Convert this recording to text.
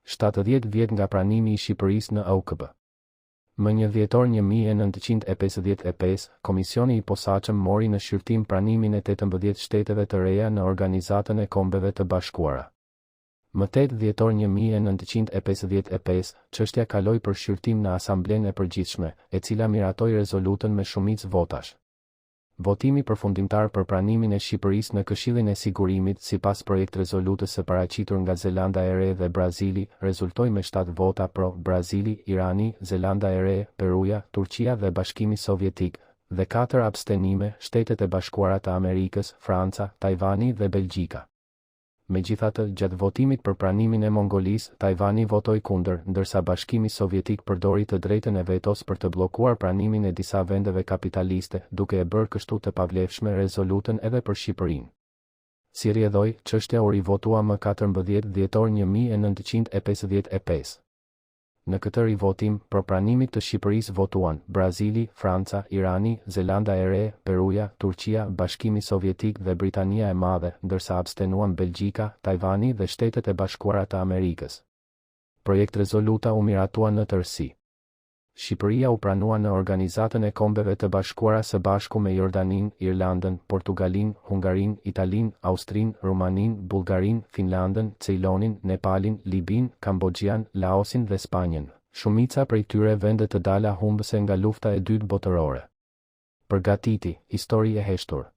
70 vjet nga pranimi i Shqipërisë në OKB. Më një dhjetor 1955, Komisioni i Posaçëm mori në shqyrtim pranimin e 18 shteteve të reja në Organizatën e Kombeve të Bashkuara. Më 8 dhjetor 1955, çështja kaloi për shqyrtim në Asamblenë e Përgjithshme, e cila miratoi rezolutën me shumicë votash. Votimi përfundimtar për pranimin e Shqipërisë në Këshillin e Sigurimit sipas projektrezolutës së paraqitur nga Zelanda e Re dhe Brazili, rezultoi me shtatë vota pro, Brazili, Irani, Zelanda e Re, Peruja, Turqia dhe Bashkimi Sovjetik, dhe katër abstenime, Shtetet e Bashkuara të Amerikës, Franca, Tajvani dhe Belgjika. Megjithatë, gjatë votimit për pranimin e Mongolisë, Tajvani votoi kundër, ndërsa Bashkimi Sovjetik përdori të drejtën e vetos për të bllokuar pranimin e disa vendeve kapitaliste, duke e bërë kështu të pavlefshme rezolutën edhe për Shqipërinë. Si rrjedhojë, çështja u rivotua më 14 dhjetor 1955. Në këtë rivotim, pro pranimit të Shqipërisë votuan, Brazili, Franca, Irani, Zelanda e Re, Peruja, Turqia, Bashkimi Sovjetik dhe Britania e Madhe, ndërsa abstenuan Belgjika, Tajvani dhe Shtetet e Bashkuara të Amerikës. Projektrezoluta u miratua në tërësi. Shqipëria u pranua në Organizatën e Kombeve të Bashkuara së bashku me Jordaninë, Irlandën, Portugalinë, Hungarinë, Italinë, Austrinë, Rumaninë, Bullgarinë, Finlandën, Cejlonin, Nepalin, Libinë, Kamboxhian, Laosin dhe Spanjën, shumica prej tyre vende të dala humbëse nga Lufta e Dytë Botërore. Përgatiti, Histori e heshtur.